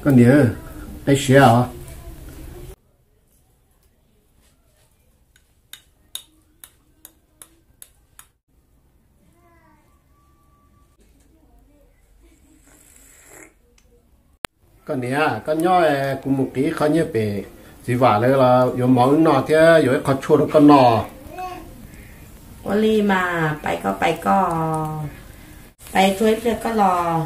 Koj niam, qe siav os. Koj niam, koj nyob, kuv mus qiv qho nyiaj pem txiv Vam lawv los yuav mov wb noj thiab yuav ib qho tshuaj rau koj noj. Ua li mas, pais koj pais koj, pais tshuaj ib pliag koj los.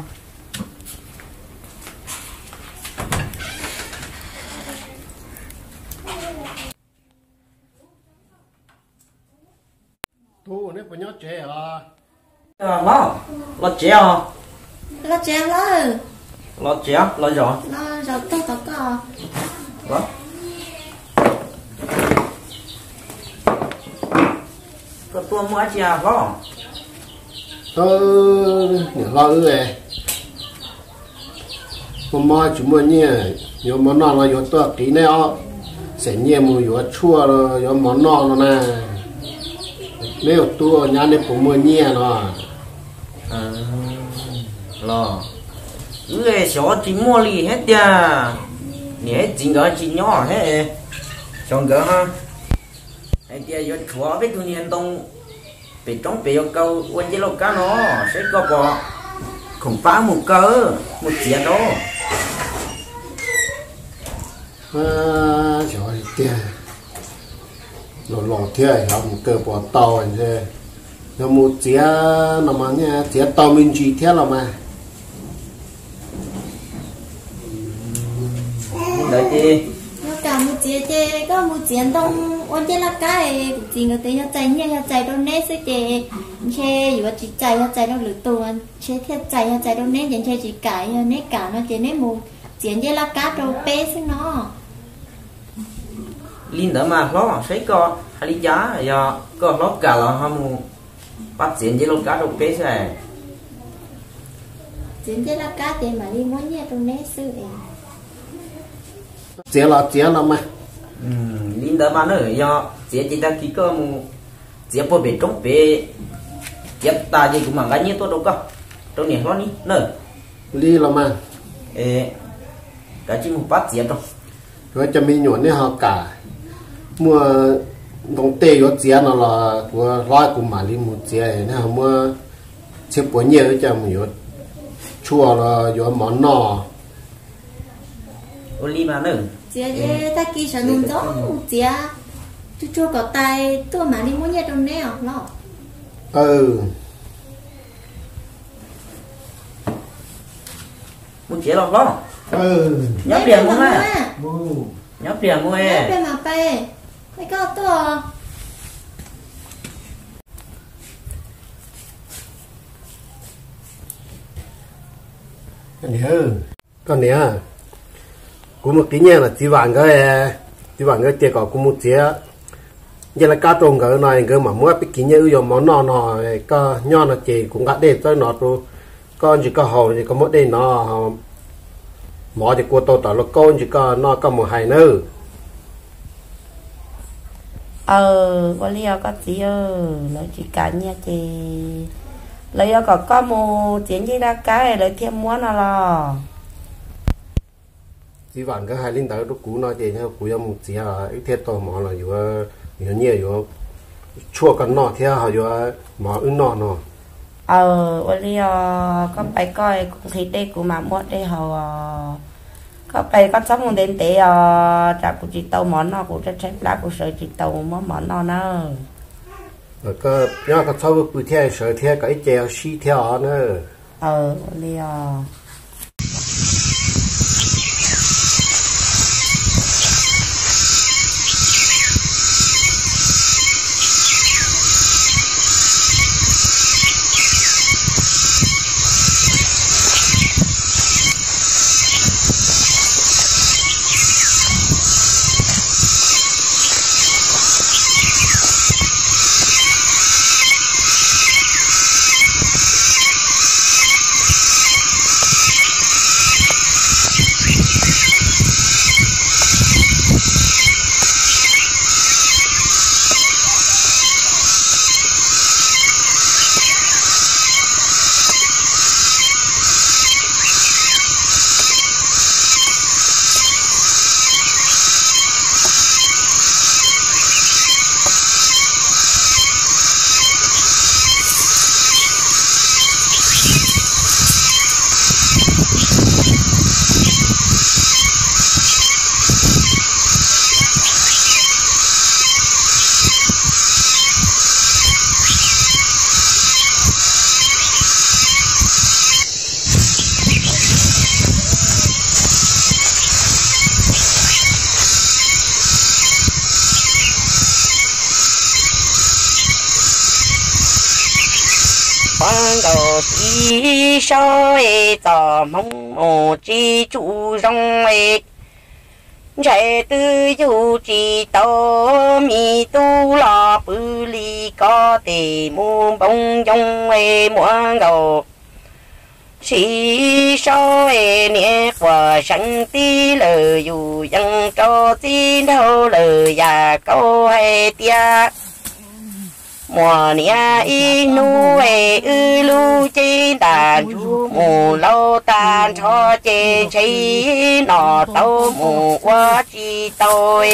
Tub, neb puas nyob tsev os? Hlob, los tsev os. Los tsev hlob. Los tsev, los zaum. Los zaum tag tom koj. Koj tuaj muaj dab tsi hlob? Niam hlob wb, muaj mob tsis muaj nyiaj, yuav mov noj no yuav tuaj qiv neb ob xeem nyiaj mus yuav tshuaj los yuav mov noj no na. Neb ua tub nyab neb puas muaj nyiaj no? Los, wb xyov tsis muaj li thiab tiag. Niam thiab txiv nkawd tsis nyob thiab, xyov nkawd hais tias yuav tshuav peb tug niag ntoo pem roob pem yuav kaw ua ncej lauj kab no, saib koj puas khoom pab mus kaw, mus txiav rau. Xyov tiag, los los thiab xyov mus kaw puas tau, yog mus txiav no mas txiav tau me ntsis thiab los mas. Ntawd ces, yog kam mus txiav ces koj mus txiav ntoo ua ncej laj kab, kuv txiv nkawd tias yog txais nyiaj yog txais rau neb xwb ces ntshe yuav tsis txais, yog txais rau lwm tus ntshe thiaj txais, yog txais rau neb ces ntshe tsis kam, yog neb kam no ces neb mus txiav ncej laj kab rau peb xwb no. Li ntawd mas hlob, saib koj hais li cas, yog koj hlob kam los ho mus pab txiav ncej laj kab rau peb xwb. Txiav ncej laj kab ces mam li muab nyiaj rau neb xwb es. Txiav los txiav los mas. Li ntawd mas na, yog txiav ces tag kis koj mus txiav puag pem roob pem, txiav tas ces kuv mam nqa nyiaj tuaj rau koj, rau niam hlob ni na. Li los mas. Kav tsij mus pab txiav rau. Yuav cov me nyuam neb ho kam muaj ntoo tej yuav txiav no los kuv hlob kuv mam li mus txiav, neb ho muab txhiab puas nyiaj wb coj mus yuav tshuaj los yuav mov noj. Ua li mas na. Txiav ces tag kis sawv ntxov ntxov mus txiav tsuag tsuag kom tas tuaj mam li muab nyiaj rau neb os hlob. Mus txiav los hlob. Nyob pliag mus na. Nyob pliag mus. Nyob pliag mas pais, pais koj tuaj. Koj niam, kuv mus qiv nyiaj los txiv Vam nkawd, txiv Vam nkawd tias kom kuv mus txiav ncej laj kab rau nkawd no nkawd mam muab peb kiv nyiaj wb yuav mov noj no. Koj nyob no ces kuv nqa dej txawb no rau koj ntsis koj haus, koj muab dej no, mov ces kua tau tom lauj kaub ntsis koj noj koj mus hais nawb. Aw, ua li os koj txiv, lawv tsis kam nyiaj ces lawv yuav kom koj mus txiav ncej laj kab lawv thiaj muab no los. Txiv Vam nkawd hais li ntawd rau kuv no ces kuv yuav mus txiav wb thiaj tau mov los yuav, yuav nyiaj yuav tshuaj koj noj thiab ho yuav mov wb noj no. Aw, ua li os, koj pais koj, kuv nqhis dej kuv mam muab dej haus os. Koj pais koj txhob mus ntev ntev os, tsam kuv tsis tau mov noj, kuv tshaib tshaib plab kuv sawv tsis tau muab mov noj na. Nyob koj txhob pw thiab sawv thiab kom ib ce sib thiab os na. Aw, ua li os. Muaj nkaus txiv saub es txom hmoov mus tsis tshua zoo es, ntshai twb yug tsis tau me tub los pw li ko tes mus npoo yoo es muaj nkaus txiv saub es niam quas seev tib lawm yus yeej rau txiv nraug lawm yam kauj hais tias muam niam ib hnub es wb lub cev ntam ntsug mus laus tag nrho ces ntshe no tau mus ua tsis tau.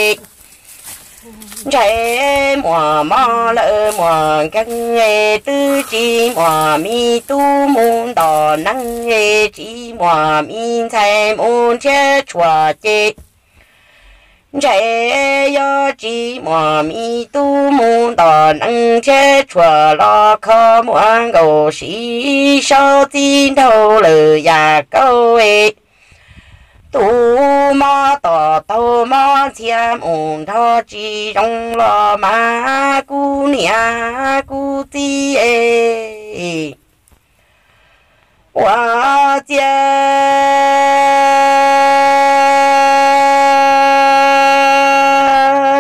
Ntshai muam mob lawm muam nkeeg es twb tsis muaj me tub mus ntom neeg es tsis muaj me ntxhais mus nrhiav tshuaj ces ntshai yog tsis muaj me tub mus ntom neeg nrhiav tshuaj los kho muaj nkaus txiv saub txiv nraug lawm yam kauj es. Tus mob tom taug mob ntxhias mus nrog tsis zoo los mas kuv niam kuv txiv es. Ua ciav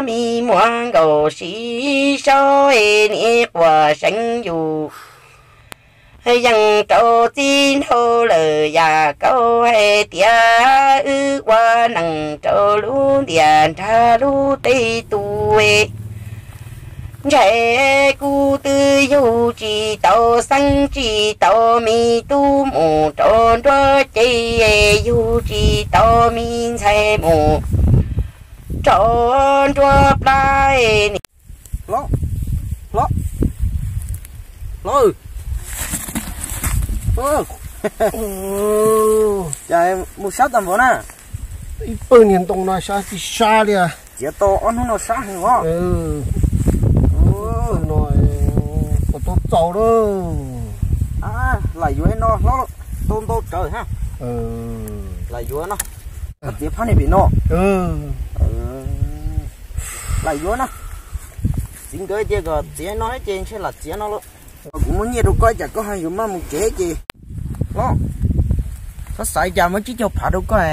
me muaj nkaus txiv saub es niam quas seev yus yeej rau txiv nraug lawm yam kauj hais tias wb ua neej rau lub ntiaj nrag lub teb tug. Ntshai kuv twb yug tsis tau xeeb tsis tau me tub mus rau nruab cev, yug tsis tau me ntxhais mus rau nruab plab. Hlob, hlob, hlob, cas mus sab tag npaum na? Ib pawg niag ntoo no sab tsis sab li. Txiav tau ob hnub no sab heev os. No, ua tau txaus lawm. Lam yuav no hlob, tau ntau tsawg ha. Lam yuav no, koj txiav phab niag pem no. Lam yuav na. Txiv nkawd ces kom txiav no ces ntshe lam txiav no lawm. Kuv muab nyiaj rau koj cas koj ho yuav maj mus tsev ces. Hlob, koj xav cas muab tsib caug phav rau koj.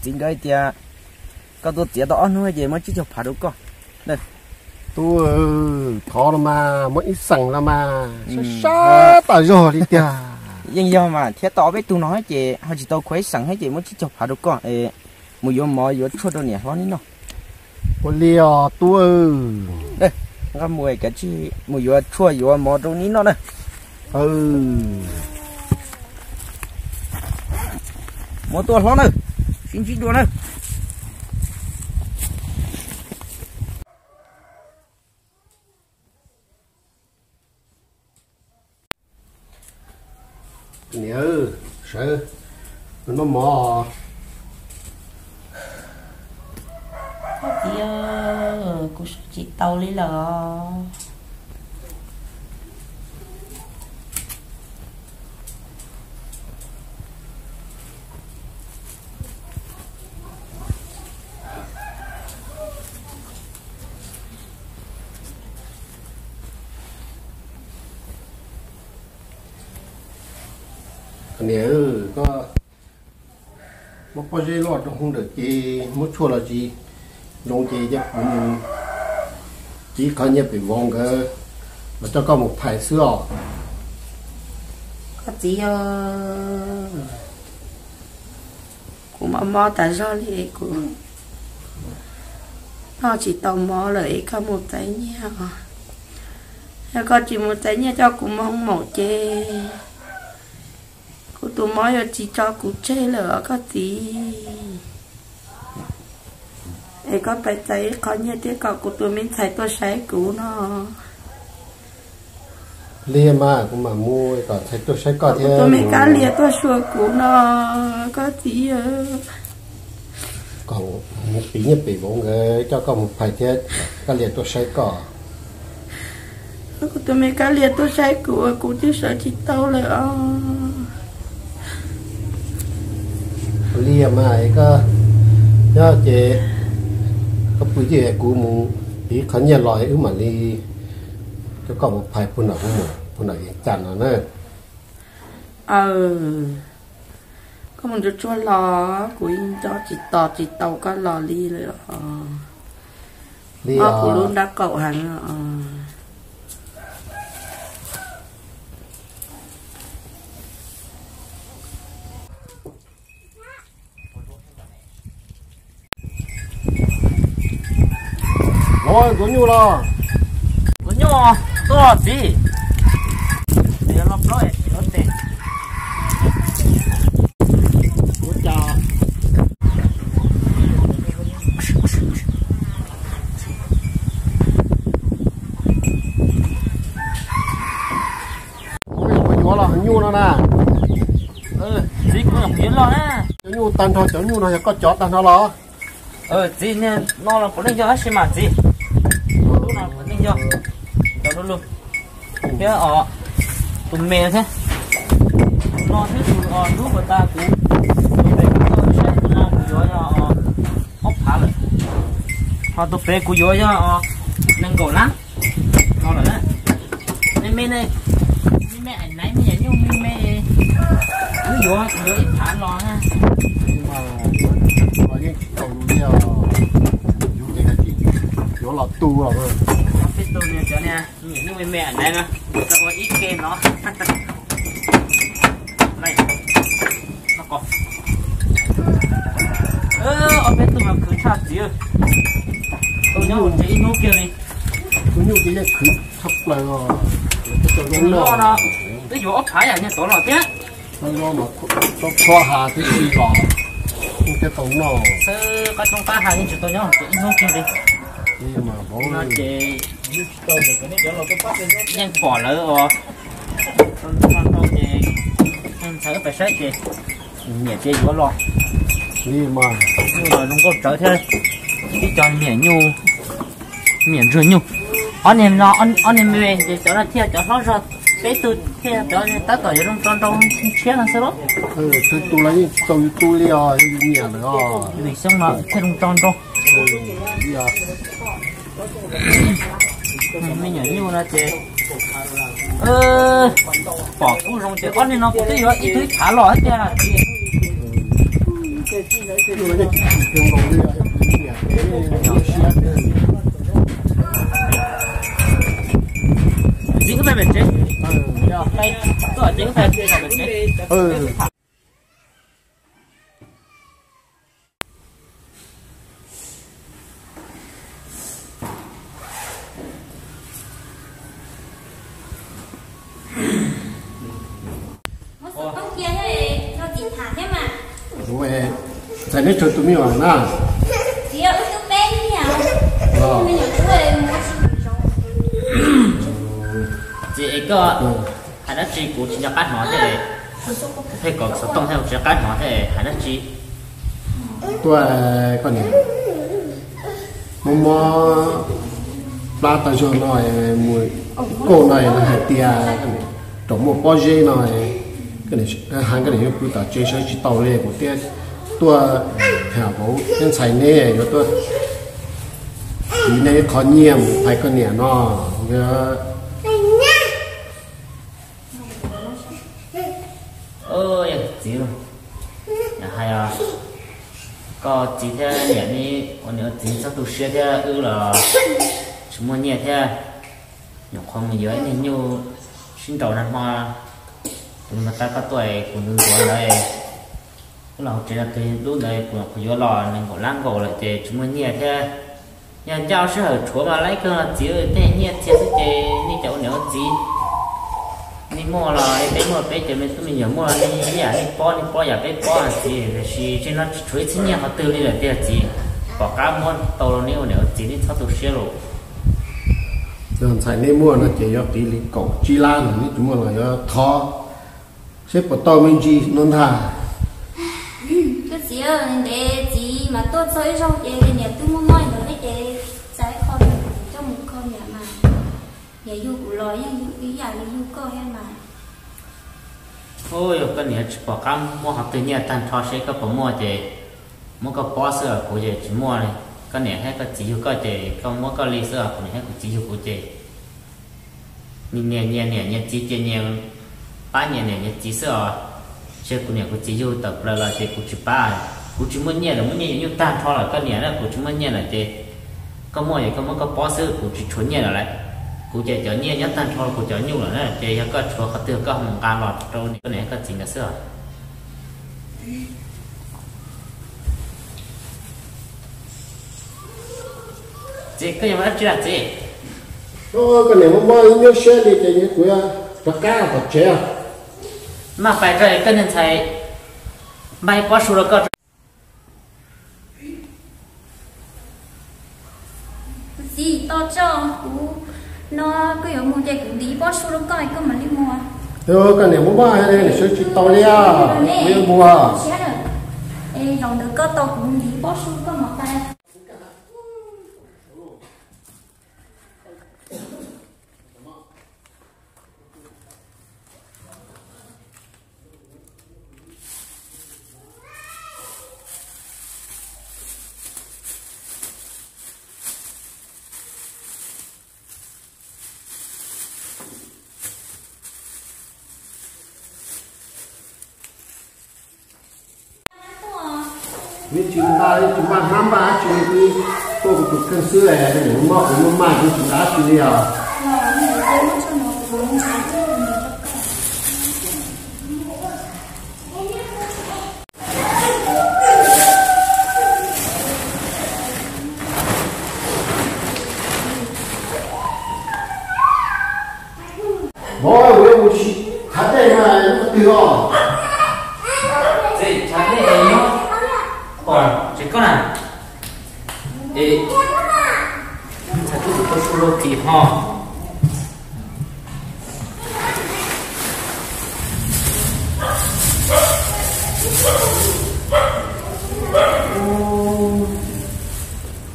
Txiv nkawd tias koj tuaj txiav tau ob hnub ces muab tsib caug phav rau koj. Tub, thov los mas, muab ib xees los mas, sab sab tas zog li tiag. Yeej yog mas, thiab tau ob peb tug no ces ho tsis tau khuv ib xees thiab ces muab tsib caug phav rau koj es mus yuav mov yuav tshuaj rau niam hlob neb noj. Ua li os tub. Nqa mus kav tsij mus yuav tshuaj yuav mov rau neb noj na. Mus tuaj hlob na, sib ntsib dua na. Niam, sawv, noj mov. Txiv, kuv sawv tsis tau li lawm. Niam, koj muab pob zeb loj rau hauv ntawm ces muab tshuaj los tsis zoo ces cia kuv mus tiv qhov nyiaj pem vauv nkawd los coj koj mus phais xwb os. Koj txiv, kuv mob mob tas zog li, kuv noj tsis tau mov lawm es koj mus txais nyiaj os. Yog koj tsis mus txais nyiaj coj kuv mus hoob maum ces kuv tus mob yuav tsis tso kuv tseg lawm os koj txiv. Es koj pais txais ib qho nyiaj thiab kom kuv tus me ntxhais tuaj saib kuv no. Li mas kuv mam mus kom ntxhais tuaj saib koj thiab. Kuv tus me kab lias tuaj xyuas kuv no koj txiv. Kom mus tiv nyiaj pem vauv nkawd coj koj mus phais thiab kab lias tuaj saib koj. Kuv tus me kab lias tuaj saib kuv, kuv twb sawv tsis tau lawm os. Li mas koj nyob ces koj pw twj ywm, kuv mus tiv qhov nyiaj los wb mam li coj koj mus phais puag nram hoob maum. Ua ntawm Vias Cas no na. Aw, koj mus ntsuag tsuag los, kuv yeej nco tsis tos tsis tau koj los li lawm os. Li kuv lub nrab qaum heev os. Los, ntxuav nyuj los. Ntxuav nyuj tuaj txiv. Los plaub los tes. Ua cas kuv yuav los nyuj no na. Txiv, kuv yuav los na. Cov nyuj tag nrho, cov nyuj no yog koj cov tag nrho los? Txiv, niag no los puav leej yog tab sis mas txiv. Lub no puav leej yog. Cov lub lub thiab os, tus me thiab. Tus no thiab tus os, hnub puas tas kuv tus me kuv tau saib tus no kuv yuav yog ob phav lawm. Ho tus pem kuv yuav yog nees nkaum lab no lawm na. Me me ne, me me ais naiv me nyuam nyuj me me, wb yuav yuav ib phav los na. Yeej tsis tau li os, yuav los tu los. Peb tu cov niag me nyuam nyuj me me ais naiv na, ua ib ke no. Ob peb tug mas khwv tshaj txiv. Tus nyob hauv tsev ib hnub kiag li. Tus nyuj ces yeej khwv tshaj plaws os. Tus loj no twb yuav ob phav yam niag tod los thiab. Tau has tib si los thiaj tau noj. Xwb qab tsoob qab has yeej tsis tau nyob hauv tsev ib hnub kiag li. No ces yeej pom lawv os. Tau ntau ces ntxhais wb pais saib ces niam ces yuav los. Nyuj los zoo nkauj tsawv thiab, ib co niam nyuj, niam ntsuag nyuj. Ob niag no, ob niag me ces cov no thiaj cov hlob zog, peb tug thiaj cov tab tom yuav zoo tso nrau tshiab no xwb lauj. Tus los yeej tsis tau yus tu li os, yus nyiam lawm os. Lwm xyoo no thiaj zoo tso nrau. Me nyuam nyuj no ces pom kuj zoo ces ob niag no kuv twb yuav ib tug ib phav los thiab tiag. Txiv, wb pais pem tsev. Tuaj txiv, wb pais pem tsev. Ntxhais neb tsawg tus me nyuam na? Txiv, es koj hais dab tsi kuv tsis nco qab hnov thiab. Kuv pheej kom xov tooj thiab kuv tsis nco qab hnov thiab, hais dab tsi? Tuaj, koj niam, muab mob plab tau zog no mus kauj no los hais tias rau muaj pob zeb no, koj niam, hais koj niam yuav pw tom tsev sawv tsis tau li, kuv thiaj tuaj tham vauv thiab ntxhais neb yuav tuaj tiv nej ib qho nyiaj mus hais koj niam no. Yog txiv, hais koj txiv thiab niam ne, ua niam ua txiv txhob tu siab thiab, wb los tsis muaj nyiaj thiab, nyuam qhuav mus yuav ib niag nyuj sib nraus nag hmo, tus ntawd koj tuaj kuv ntxuav ntxuav ntawd, wb los hauv tsev no tus lub ntawd kuv nyuam qhuav yuav los nees nkaum lab nkaus lawm ces tsis muaj nyiaj thiab. Yog ncaj sij hawm tshuav mas laib kawg no txiv, tej nyiaj txiag xwb ces nej cov ua niam ua txiv, nej muaj los peb muaj, peb cov me tub me nyuam muaj los nej ib yam nej pob, nej pob yam peb pob txiv, tiam sis tseem no tsis tshuav ib txhiab nyiaj qhov twg li lawm tiag txiv. Pom qab muab tau los nej ua niam ua txiv nej txhob tu siab los. Yog ntxhais nej muaj no ces yuav qiv li kaum tsib lab no, nej tsis muaj los yuav thov seb puas tau me ntsis no ntag. Koj txiv, ntev txiv mas tuaj txog ib zaug ces niam twb muaj mob ntawd thiab ces txais qho coj mus kho niam mas, niam yug kuv los yeej ib yam li yug koj thiab mas. Yog koj niam tsis pom qab muab qhov twg nyiaj tag nrho seb koj puas muaj ces muab koj pob xwb, kuv ces tsis muaj li. Koj niam thiab koj txiv yug koj ces koj muab koj li xwb, kuv niam thiab kuv txiv yug kuv ces Nyias nyias niam nyias txiv ces nyias pab nyias niam nyias txiv xwb os. Ntshe kuv niam kuv txiv yug tawm plaws los ces kuv tsis pab. Kuv tsis muaj nyiaj lawm, muaj nyiaj yuav nyuj tag nrho lawm koj niam na, kuv tsis muaj nyiaj lawm ces koj muaj es koj muab koj pob xwb, kuv tsis tshuav nyiaj lawm lauj. Kuv ces cov nyiaj nyob tag nrho kuv cov nyuj lawm na, ces yog koj tshuav qhov twg koj mus nqa los rau koj niam koj txiv nkawd xwb os. Txiv, koj yuav ua dab tsi lawm txiv? Koj niam muaj mob nyuaj siab li ces kuv rov qab tom tsev. Maj pais tso koj niag ntxhais npaj ib pob su rau koj. Kuv txiv, tos tso, kuv no koj yuav mus ces kuv ntim ib pob su rau koj, koj mam li mus. Koj niam muaj mob, niam sawv tsis tau li, kuv yuav mus. Zaum ntawd koj tos kuv ntim ib pob su koj mam pais. Neb tsis nqa, tsis npaj hnab npaj dab tsi li, tuaj kuv tus kheej xwb, nws muaj kuv muaj maj, neb tsis nqa dab tsi li os. Mog, kuv yuav mus sim tshav dej no, lub qhov twg os? Txiv, tshav dej es nyob pom tsev koj na. Es ntxhais tub tsis tau su rau txiv ho.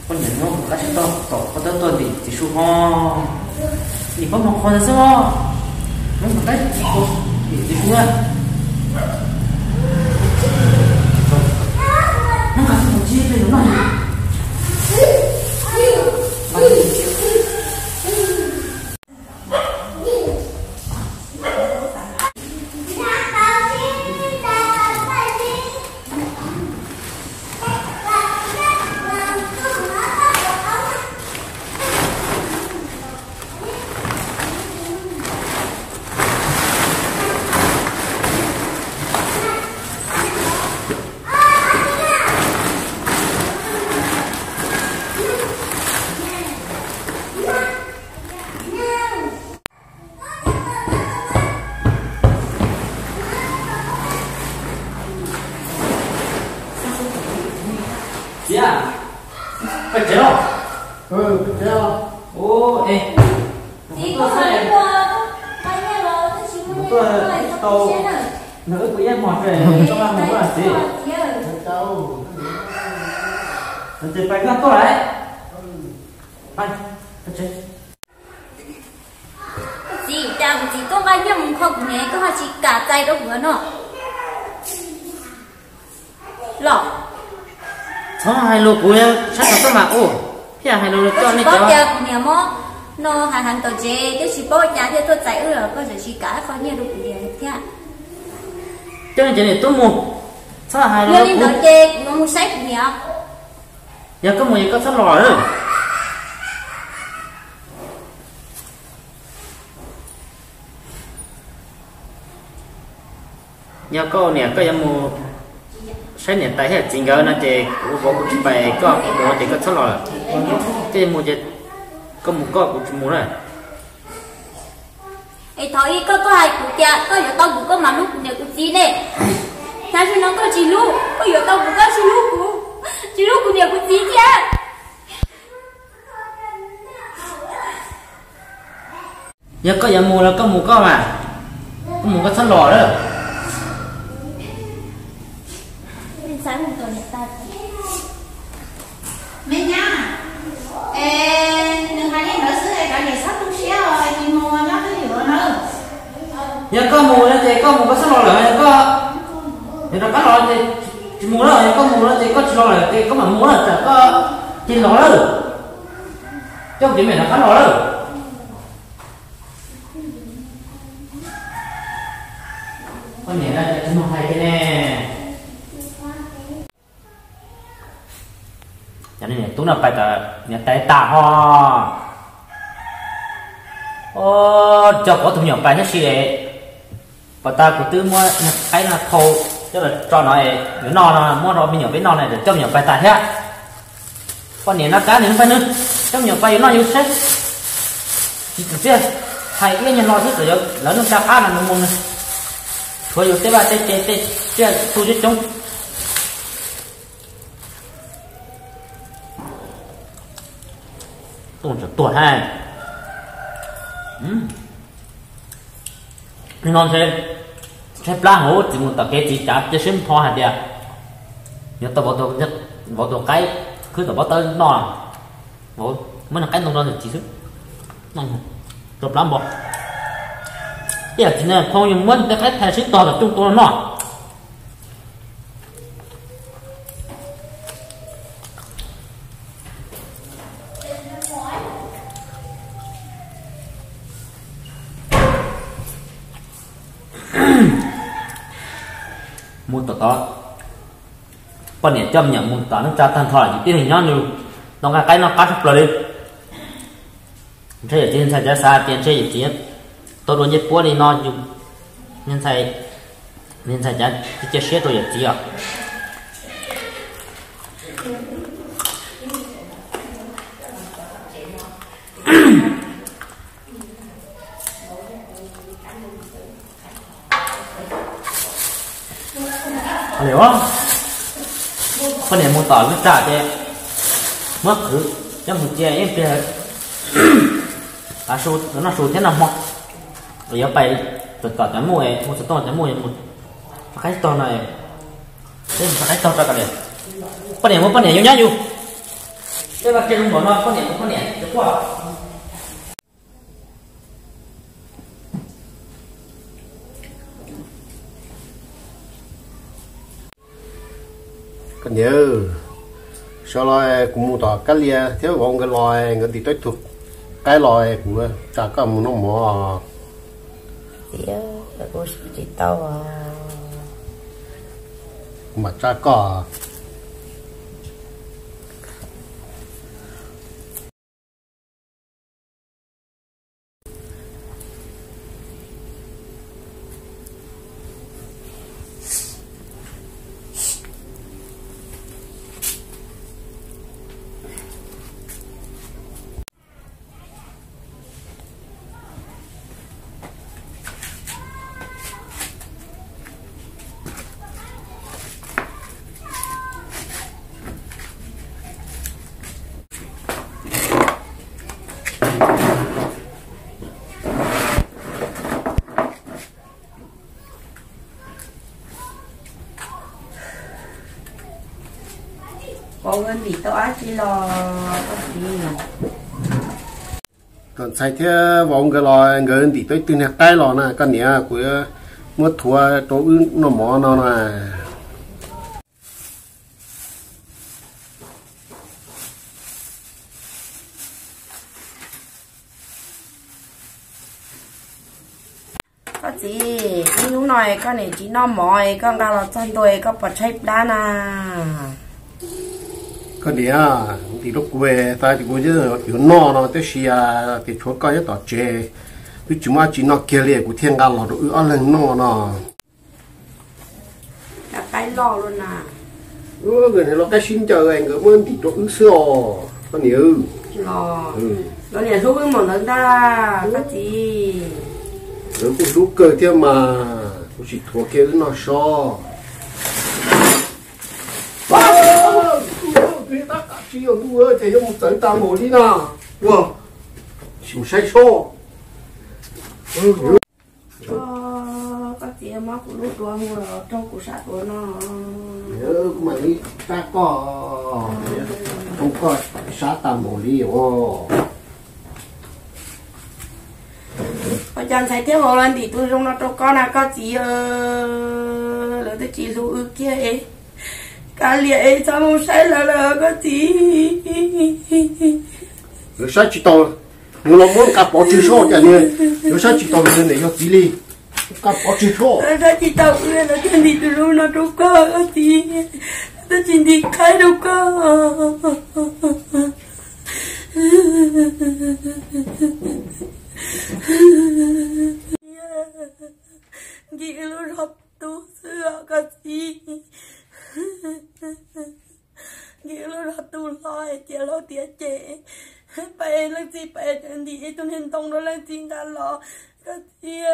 Poj niam no mus qab tsis tau tom qhov tab tuaj ntim txiv su ho. Ntim pob mov qhuav ntawd xwb os. No mus qab tsis tau ntim txiv su na. No nqa txiv mus tsis pem no. Txiv, pais tsev los? Ua, es, mus tuaj tau, nws wb puas yaj mog, tau mus tuaj txiv. Ces pais koj tuaj lawm. Pais, pais tsev. Txiv, cas kuv txiv tuaj nqa nyiaj mus kho kuv niam koj ho tsis kam txais rau kuv no los? Txhob hais lus, kuv saib tau tuaj mas ua, thiaj hais lus coj nej cov. Tias kuv niam mob no hais heev tom tsev, twb tsis paub cas thiaj tuaj txais wb los koj tseem tsis kam qho nyiaj rau kuv niam thiab. Coj nej cov niam tub mus, txhob hais lus. Yog li ntawd ces kuv yuav mus saib kuv niam. Yog koj mus ces koj txhob los lawm. Yog koj niam koj yuav mus saib niam tais thiab txiv nkawd no ces kuv vauv kuv tsis pais, koj mus ces koj txhob los lawm. Koj yuav mus ces koj mus koj, kuv tsis mus na. Es thaum ub koj, koj hais kuv tias koj yuav tau kuv koj mam hlub kuv niam kuv txiv ne. Tam sim no koj tsis hlub, koj yuav tau kuv koj tsis hlub kuv, tsis hlub kuv niam kuv txiv thiab. Yog koj yuav mus los koj mus koj mas, koj mus koj txhob los lawm. Me nyab, es nws hais li ntawd xwb es kav liam txhob tu siab os, tsis mus nyob twj ywm nawb. Yog koj mus no ces koj mus koj txhob los lawm, yog koj, yog rov qab los ces tsis mus lawm, yog koj mus no ces koj tsis los lawm ces koj mam mus lawm, tsam koj cia los lawm. Coj kev mem rov qab los lawm. Niam tais tas ho. Coj pov tus me nyuam pais thiab si. Pom tas kuv twb muab qaib no thau coj los tso no es yuav noj no, muab rau me nyuam peb noj no, coj me nyuam pais tas thiab. Poj niam no kab nws pais nws, coj me nyuam pais yuav noj yus saib. Tsis txwm tiag, hais iab nyuag lo xwb, lawv neej tsa qab no nws mus nws tshuav yus tej vaj tej tse tej tsiaj txhu coob coob. Tuaj tsam tuag hab. No ntshe tshaib plab hauv txiv mus tom kev txiv cav cia siab npho hais tias yuav tau vauv tus qaib khwb tom pob tawb noj, muab niag qaib ntoo rau ntawm txiv xwb, rau plab npo. Ib yam txiv ne phoo yus muab tej qaib thais sib tog tom cooj tua noj. Mus tom tod, poj niam coj me nyuam mus tom neej tsa tag nrho, yus tib leeg nyob nws tau nqa qaib noj qab tshaj plaws li. Ntshe yawm txiv ntxhais cav xav tias ntshe yawm txiv tau dua ncej puab li no, yus ntxhais, ntxhais cav cia siab rau yawm txiv os. Poj niam mus tom lub tsa ces muab qhwv coj mus cia ib pliag, noj su thiab noj hmo, yuav pais tom cov muj, mus xov tooj cov muj, mus qaib tog no, mus qaib tog rau kom li. Poj niam mus poj niam yuav nyob yus, tej vaj tse zoo npaum no poj niam mus poj niam yuav quaj. Koj niam, sawv los kuv mus tom Kab Lia thiab vauv nkawd los, nkawd ntim tau ib tug qaib los kuv tsa koj mus noj mov. Txiv, kuv tsis tau. Kuv mam tsa koj. Koj ntim tau dab tsi los koj txiv? Tom ntxhais thiab vauv nkawd los nkawd ntim tau ib tug niag qaib los na koj niam, kuv muab thuav rau wb noj mov no na. Koj txiv, ib hnub no koj niam tsis noj mov, koj nqa los txog ntua koj puas tshaib plab na? Koj niam, ntim rau kuv, xav tias kuv yuav noj no tab sis tias tshuav koj nyob tom tsev, twb tsis muaj dab tsi noj kiag li, kuv thiaj nqa los rau wb ob leeg noj no. Qaib loj lawm na. Nkawd los qaib sib ncaws nkawd muab ntim rau wb xwb os koj niam. Los niam hlub wb mus ntawd ntag koj txiv. Nkawd kuj hlub kawg thiab mas, kuv tsis thuav kiag wb noj sob. Tab tom tsis yog ntuj ces yuav mus txawv tag npaum li na. Ua, sim mus saib sob. Koj txiv, muab kuv lub duav hu los raug kuv sab duav no. Kuv mam li sab koj, raug koj sab tag npaum li os. Ua cas ntxhais thiab vauv los ntim tus zoo no rau koj na koj txiv? Lawv twb tsis hlub wb kiag es, Kab Lia es txhob mus saib lawv lawm koj txiv. Lawv saib tsis taus, nws los muab nqa pov tseg sob cas, nws yuav saib tsis taus nws niam yog txiv li. Nqa pov tseg sob. Lawv saib tsis taus wb, lawv thiaj ntim tus zoo no rau koj koj txiv, lawv thiaj tsis ntim qaib rau koj. Nkim wb lub zog tub xwb os koj txiv. Nkim wb lub zog tub hlob es cia laub tiav ces pais, leej txiv pais ntim tus niag ntoo rau leej txiv nqa los koj txiv.